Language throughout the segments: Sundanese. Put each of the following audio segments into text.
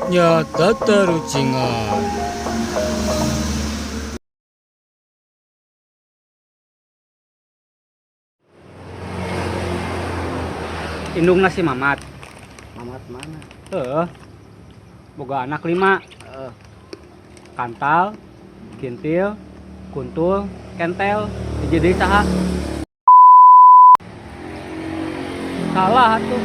Saatnya tatarucingan. Indungna si Mamat. Mamat mana? Heeh. Boga anak lima. Heeh. Kantal, Kintil, Kuntul, Kentel. Hiji deui saha? Salah atuh.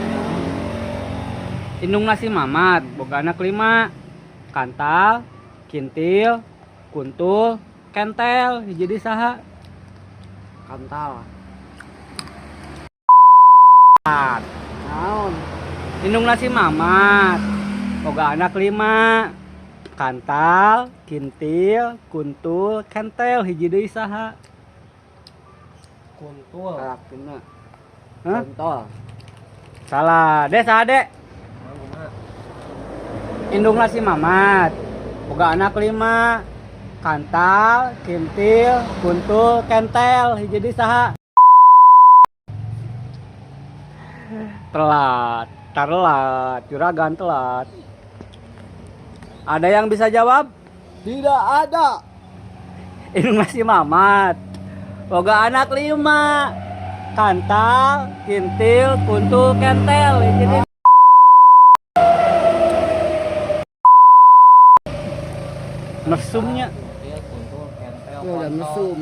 Indungna si Mamat boga anak lima. Kantal, Kintil, Kuntul, Kentel. Hiji deui saha? Kantal. Naon? Indungna si Mamat boga anak lima. Kantal, Kintil, Kuntul, Kentel. Hiji deui saha? Kuntul. Kalakina. Hah? Kontol. Salah. Dek, saha, Dek? Indungna si Mamat boga anak lima. Kantal, Kintil, Kuntul, Kentel. Hiji deui saha? Telat, telat, juragan telat. Ada yang bisa jawab? Tidak ada. Indungna si Mamat boga anak lima. Kantal, Kintil, Kuntul, Kentel. Hiji deui. Mesumnya. Kintil, kuntul, kentel, Ya udah kontol. mesum.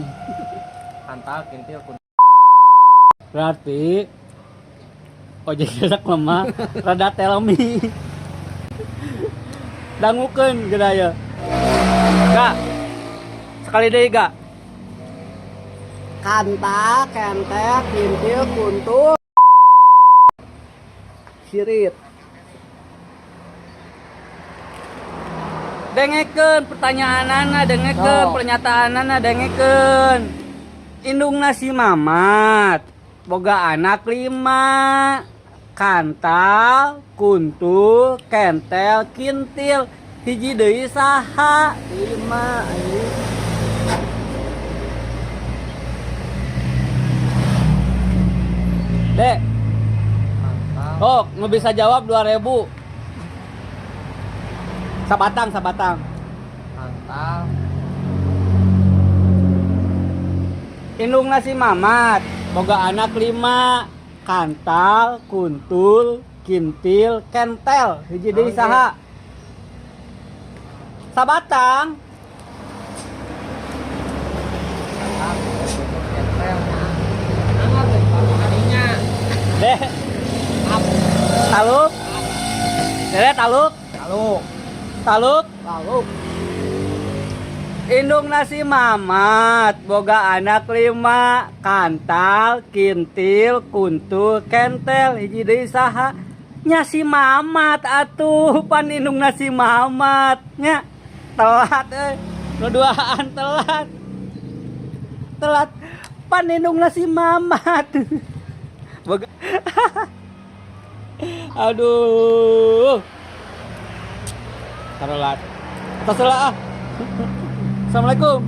Kantal, kintil, kuntul. Berarti ojek gerak lemah rada telmi. Dangukeun geura ya. Gak. Sekali deui gak. Kantal, kentel, kintil, kuntul. Sirit. Dengekeun pertanyaanana, dengekeun Oh. pernyataanana, dengekeun. Indungna si Mamat boga anak lima. Kantal, Kuntul, Kentel, Kintil. Hiji deui saha? Lima ini. Dek, Kantal. oh, nu bisa jawab 2000. Sabatang, sabatang. Kantal. Indungna si Mamat boga anak lima. Kantal, Kuntul, Kintil, Kentel. Hiji deui Oke. saha? Sabatang. Kantal, kintil, kuntul, kentel. Nah, kadinya. Dek. Taluk. Dek, taluk. Taluk. Taluk. Lalu. Indungna si Mamat boga anak lima. Kantal, Kintil, Kuntul, Kentel. Hiji deui saha? Nya si Mamat atuh, pan indungna si Mamat nya. Telat euy. Nu duaan telat. Telat. Pan indungna si Mamat. Boga. Aduh. Telat. Atos lah ah. Assalamualaikum.